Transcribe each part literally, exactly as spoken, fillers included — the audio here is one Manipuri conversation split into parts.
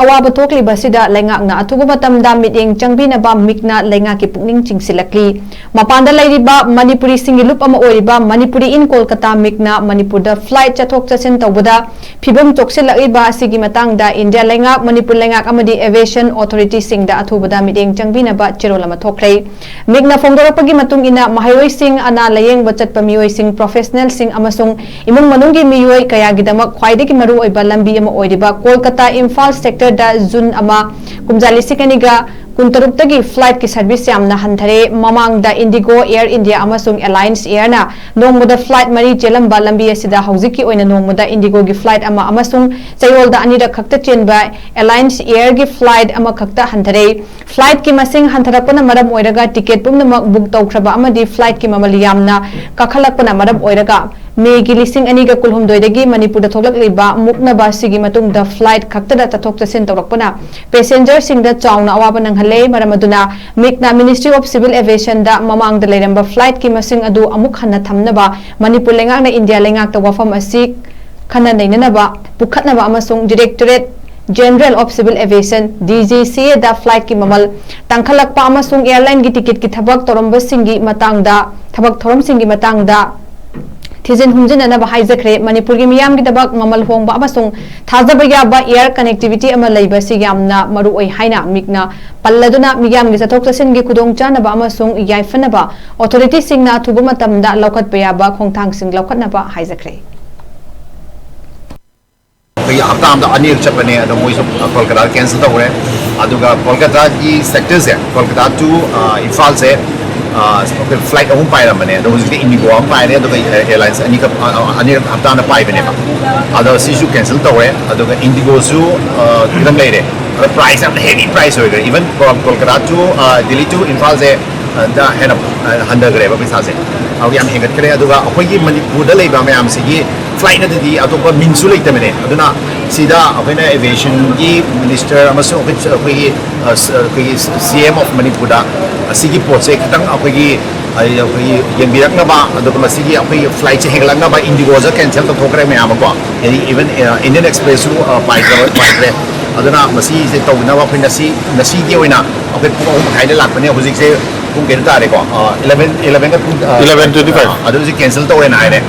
ꯑꯋꯥꯕ ꯊꯣꯛꯂꯤꯕ ꯑꯁꯤꯗ ꯂꯩꯉꯥꯛꯅ ꯑꯊꯨꯕ ꯃꯇꯝꯗ ꯃꯤꯠꯌꯦꯡ ꯆꯪꯕꯤꯅꯕ ꯃꯤꯛꯅ ꯂꯩꯉꯥꯛꯀꯤ ꯄꯨꯛꯅꯤꯡ ꯆꯤꯡꯁꯤꯜꯂꯛꯂꯤ꯫ ꯃꯄꯥꯟꯗ ꯂꯩꯔꯤꯕ ꯃꯅꯤꯄꯨꯔꯤꯁꯤꯡꯒꯤ ꯂꯨꯞ ꯑꯃ ꯑꯣꯏꯔꯤꯕ ꯃꯅꯤꯄꯨꯔꯤ ꯏꯟ ꯀꯣꯜꯀꯇꯥ ꯃꯤꯛꯅ ꯃꯅꯤꯄꯨꯔꯗ flight ꯆꯠꯊꯣꯛ ꯆꯠꯁꯤꯟ ꯇꯧꯕꯗ ꯐꯤꯕꯝ ꯆꯣꯛꯁꯤꯜꯂꯛꯂꯤꯕ ꯑꯁꯤꯒꯤ ꯃꯇꯥꯡꯗ ꯏꯟꯗꯤꯌꯥ ꯂꯩꯉꯥꯛ, ꯃꯅꯤꯄꯨꯔ ꯂꯩꯉꯥꯛ ꯑꯃꯗꯤ aviation authorityꯁꯤꯡꯗ ꯑꯊꯨꯕꯗ ꯃꯤꯠꯌꯦꯡ ꯆꯪꯕꯤꯅꯕ ꯆꯦꯔꯣꯜ ꯑꯃ ꯊꯣꯛꯈ꯭ꯔꯦ꯫ ꯃꯤꯛꯅ ꯐꯣꯡꯗꯣꯔꯛꯄꯒꯤ ꯃꯇꯨꯡ ꯏꯟꯅ, ꯃꯍꯩꯔꯣꯏꯁꯤꯡ, ꯑꯅꯥ ꯂꯥꯌꯦꯡꯕ ꯆꯠꯄ ꯃꯤꯑꯣꯏꯁꯤꯡ, professionalꯁꯤꯡ ꯑꯃꯁꯨꯡ ꯏꯃꯨꯡ ꯃꯅꯨꯡꯒꯤ ꯃꯤꯑꯣꯏ ꯀꯌꯥꯒꯤꯗꯃꯛ ꯈ꯭ꯋꯥꯏꯗꯒꯤ ꯃꯔꯨꯑꯣꯏꯕ ꯂꯝꯕꯤ ꯑꯃ ꯑꯣꯏꯔꯤꯕ ꯀꯣꯜꯀꯇꯥ ꯏꯝꯐꯥꯜ sectorꯗ ꯖꯨꯟ ꯑꯃ, ꯀꯨꯝꯖꯥ ꯂꯤꯁꯤꯡ ꯑꯅꯤꯒ ꯀꯨꯟꯇꯔꯨꯛꯇꯒꯤ flightꯀꯤ service ꯌꯥꯝꯅ ꯍꯟꯊꯔꯦ꯫ ꯃꯃꯥꯡꯗ IndiGo, Air India ꯑꯃꯁꯨꯡ Alliance Airꯅ ꯅꯣꯡꯃꯗ flight ꯃꯔꯤ ꯆꯦꯜꯂꯝꯕ ꯂꯝꯕꯤ ꯑꯁꯤꯗ ꯍꯧꯖꯤꯛꯀꯤ ꯑꯣꯏꯅ ꯅꯣꯡꯃꯗ IndiGoꯒꯤ flight ꯑꯃ ꯑꯃꯁꯨꯡ ꯆꯌꯣꯜꯗ ꯑꯅꯤꯔꯛ ꯈꯛꯇ ꯆꯦꯟꯕ Alliance Airꯒꯤ flight ꯑꯃꯈꯛꯇ ꯍꯟꯊꯔꯦ꯫ Flightꯀꯤ ꯃꯁꯤꯡ ꯍꯟꯊꯔꯛꯄꯅ ꯃꯔꯝ ꯑꯣꯏꯔꯒ ticket ꯄꯨꯝꯅꯃꯛ book ꯇꯧꯈ꯭ꯔꯕ ꯑꯃꯗꯤ flightꯀꯤ ꯃꯃꯜ ꯌꯥꯝꯅ ꯀꯥꯈꯠꯂꯛꯄꯅ ꯃꯔꯝ ꯑꯣꯏꯔꯒ ꯃꯦꯒꯤ ꯂꯤꯁꯤꯡ ꯑꯅꯤꯒ ꯀꯨꯟꯍꯨꯝꯗꯣꯏꯗꯒꯤ ꯃꯅꯤꯄꯨꯔꯗ ꯊꯣꯛꯂꯛꯂꯤꯕ ꯃꯨꯛꯅꯕ ꯑꯁꯤꯒꯤ ꯃꯇꯨꯡꯗ flight ꯈꯛꯇꯗ ꯆꯠꯊꯣꯛ ꯆꯠꯁꯤꯟ ꯇꯧꯔꯛꯄꯅ passengerꯁꯤꯡꯗ ꯆꯥꯎꯅ ꯑꯋꯥꯕ ꯅꯪꯍꯜꯂꯦ꯫ ꯃꯔꯝ ꯑꯗꯨꯅ ꯃꯤꯛꯅ Ministry of Civil Aviationꯗ ꯃꯃꯥꯡꯗ ꯂꯩꯔꯝꯕ flightꯀꯤ ꯃꯁꯤꯡ ꯑꯗꯨ ꯑꯃꯨꯛ ꯍꯟꯅ ꯊꯝꯅꯕ ꯃꯅꯤꯄꯨꯔ ꯂꯩꯉꯥꯛꯅ ꯏꯟꯗꯤꯌꯥ ꯂꯩꯉꯥꯛꯇ ꯋꯥꯐꯝ ꯑꯁꯤ ꯈꯟꯅ ꯅꯩꯅꯅꯕ ꯄꯨꯈꯠꯅꯕ ꯑꯃꯁꯨꯡ Directorate General of Civil Aviation, DGCAꯗ flightꯀꯤ ꯃꯃꯜ ꯇꯥꯡꯈꯠꯂꯛꯄ ꯑꯃꯁꯨꯡ airlineꯒꯤ ticketꯀꯤ ꯊꯕꯛ ꯇꯧꯔꯝꯕꯁꯤꯡꯒꯤ ꯃꯇꯥꯡꯗ, ꯊꯕꯛ ꯊꯧꯔꯝꯁꯤꯡꯒꯤ ꯃꯇꯥꯡꯗ ꯊꯤꯖꯤꯟ ꯍꯨꯝꯖꯤꯟꯅꯅꯕ ꯍꯥꯏꯖꯈ꯭ꯔꯦ꯫ ꯃꯅꯤꯄꯨꯔꯒꯤ ꯃꯤꯌꯥꯝꯒꯤꯗꯃꯛ ꯃꯃꯜ ꯍꯣꯡꯕ ꯑꯃꯁꯨꯡ ꯊꯥꯖꯕ ꯌꯥꯕ air connectivity ꯑꯃ ꯂꯩꯕ ꯑꯁꯤ ꯌꯥꯝꯅ ꯃꯔꯨꯑꯣꯏ ꯍꯥꯏꯅ ꯃꯤꯛꯅ ꯄꯜꯂꯗꯨꯅ, ꯃꯤꯌꯥꯝꯒꯤ ꯆꯠꯊꯣꯛ ꯆꯠꯁꯤꯟꯒꯤ ꯈꯨꯗꯣꯡꯆꯥꯅꯕ ꯑꯃꯁꯨꯡ ꯌꯥꯏꯐꯅꯕ authorityꯁꯤꯡꯅ ꯑꯊꯨꯕ ꯃꯇꯝꯗ ꯂꯧꯈꯠꯄ ꯌꯥꯕ ꯈꯣꯡꯊꯥꯡꯁꯤꯡ ꯂꯧꯈꯠꯅꯕ ꯍꯥꯏꯖꯈ꯭ꯔꯦ꯫ ꯑꯩꯈꯣꯏꯒꯤ ꯍꯞꯇꯥ ꯑꯃꯗ ꯑꯅꯤꯔꯛ ꯆꯠꯄꯅꯦ, ꯑꯗꯣ ꯃꯣꯏꯁꯨ ꯀꯣꯜꯀꯇꯥꯗ cancel ꯇꯧꯈ꯭ꯔꯦ꯫ ꯑꯗꯨꯒ ꯀꯣꯜꯀꯇꯥꯒꯤ sectorꯁꯦ, ꯀꯣꯜꯀꯇꯥ to, ꯑ, ꯏꯝꯐꯥꯜꯁꯦ, ꯑ, ꯑꯩꯈꯣꯏ flight ꯑꯍꯨꯝ ꯄꯥꯏꯔꯝꯕꯅꯦ, ꯑꯗꯣ ꯍꯧꯖꯤꯛꯇꯤ IndiGo ꯑꯃ ꯄꯥꯏꯔꯦ, ꯑꯗꯨꯒ airlines ꯑꯅꯤꯈꯛ, ꯑ, ꯑ, ꯑꯅꯤꯔꯛ ꯍꯞꯇꯥꯗ ꯄꯥꯏꯕꯅꯦꯕ꯫ ꯑꯗꯣ ꯁꯤꯁꯨ cancel ꯇꯧꯔꯦ꯫ ꯑꯗꯨꯒ IndiGoꯁꯨ, ꯑ, ꯈꯤꯇꯪ ꯂꯩꯔꯦ, ꯑꯗꯣ price ꯌꯥꯝꯅ heavy price ꯑꯣꯏꯈ꯭ꯔꯦ꯫ Even ꯀꯣ-, ꯀꯣꯜꯀꯇꯥ to, ꯑ, ꯗꯤꯜꯂꯤ to ꯏꯝꯐꯥꯜꯁꯦ, ꯑ, ꯗ ꯍꯦꯟꯅ, ꯑ, ꯍꯟꯊꯈ꯭ꯔꯦꯕ ꯄꯩꯁꯥꯁꯦ꯫ ꯑꯗꯨꯒ ꯌꯥꯝ ꯍꯦꯟꯒꯠꯈ꯭ꯔꯦ꯫ ꯑꯗꯨꯒ ꯑꯩꯈꯣꯏꯒꯤ ꯃꯅꯤꯄꯨꯔꯗ ꯂꯩꯕ ꯃꯌꯥꯝꯁꯤꯒꯤ flight ꯅꯠꯇꯗꯤ ꯑꯇꯣꯞꯄ meansꯁꯨ ꯂꯩꯇꯕꯅꯦ꯫ ꯑꯗꯨꯅ ꯁꯤꯗ ꯑꯩꯈꯣꯏꯅ aviationꯒꯤ minister ꯑꯃꯁꯨꯡ ꯑꯩꯈꯣꯏ, ꯑꯩꯈꯣꯏꯒꯤ, ꯑ, ꯁ-, ꯑꯩꯈꯣꯏꯒꯤ CM of ꯃꯅꯤꯄꯨꯔꯗ ꯑꯁꯤꯒꯤ ꯄꯣꯠꯁꯦ ꯈꯤꯇꯪ ꯑꯩꯈꯣꯏꯒꯤ, ꯑ, ꯑꯩꯈꯣꯏꯒꯤ ꯌꯦꯡꯕꯤꯔꯛꯅꯕ, ꯑꯗꯨꯒ ꯃꯁꯤꯒꯤ ꯑꯩꯈꯣꯏꯒꯤ flightꯁꯦ ꯍꯦꯟꯒꯠꯂꯛꯅꯕ, IndiGoꯁꯨ cancel ꯇꯧꯊꯣꯛꯈ꯭ꯔꯦ ꯃꯌꯥꯝ ꯑꯃꯀꯣ, ꯑꯗꯩ even, ꯑ, Indian Expressꯁꯨ, ꯑ, ꯄꯥꯏꯗ꯭ꯔꯕ-, ꯄꯥꯏꯗ꯭ꯔꯦ꯫ ꯑꯗꯨꯅ ꯃꯁꯤꯁꯦ ꯇꯧꯅꯕ ꯑꯩꯈꯣꯏ ꯉꯁꯤ, ꯉꯁꯤꯒꯤ ꯑꯣꯏꯅ ꯑꯩꯈꯣꯏ ꯄꯨꯡ ꯑꯍꯨꯝ ꯃꯈꯥꯏꯗ ꯂꯥꯛꯄꯅꯦ꯫ ꯍꯧꯖꯤꯛꯁꯦ ꯄꯨꯡ ꯀꯩꯅꯣ ꯇꯥꯔꯦꯀꯣ, eleven, eleven ꯒ ꯄꯨꯡ, ꯑ, Eleven twenty five. ꯑ, ꯑꯗꯨ ꯍꯧꯖꯤꯛ cancel ꯇꯧꯔꯦꯅ ꯍꯥꯏꯔꯦ꯫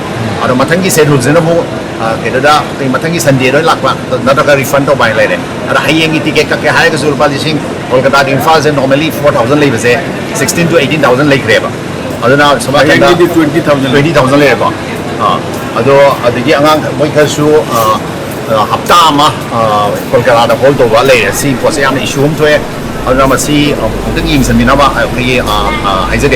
ꯑꯗꯣ ꯃꯊꯪꯒꯤ scheduleꯁꯤꯅ ꯑꯃꯨꯛ, ꯑ, ꯀꯩꯅꯣꯗ ꯑꯩꯈꯣꯏ ꯃꯊꯪꯒꯤ Sundayꯗ ꯑꯣꯏꯅ ꯂꯥꯛꯄ ꯅꯠꯇ꯭ꯔꯒ refund ꯇꯧꯕ ꯍꯥꯏꯅ ꯂꯩꯔꯦ꯫ ꯑꯗ ꯍꯌꯦꯡꯒꯤ ticket ꯀꯛꯀꯦ ꯍꯥꯏꯔꯒꯁꯨ ꯂꯨꯄꯥ ꯂꯤꯁꯤꯡ, ꯀꯣꯜꯀꯇꯥꯒꯤ ꯏꯝꯐꯥꯜꯁꯦ normally four thousand ꯂꯩꯕꯁꯦ sixteen to eighteen thousand ꯂꯩꯈ꯭ꯔꯦꯕ꯫ ꯑꯗꯨꯅ ꯁꯣꯝ ꯅꯥꯀꯟꯗ ꯍꯌꯦꯡꯒꯤꯗꯤ twenty thousand. Twenty thousand ꯂꯩꯔꯦꯀꯣ꯫ ꯑꯥ, ꯑꯗꯣ ꯑꯗꯒꯤ ꯑꯉꯥꯡ ꯃꯣꯏ ꯈꯔꯁꯨ, ꯑ, ꯑ, ꯍꯞꯇꯥ ꯑꯃ, ꯑ, ꯀꯣꯜꯀꯇꯥꯗ hold ꯇꯧꯕ ꯂꯩꯔꯦ꯫ ꯁꯤ ꯄꯣꯠꯁꯦ ꯌꯥꯝꯅ issue ꯑꯃ ꯊꯣꯛꯑꯦ꯫ ꯑꯗꯨꯅ ꯃꯁꯤ, ꯑ, ꯑꯃꯨꯛꯇꯪ ꯌꯦꯡꯁꯤꯟꯕꯤꯅꯕ ꯑꯩꯈꯣꯏꯒꯤ, ꯑ, ꯑ, ꯍꯥꯏꯖꯒꯦ꯫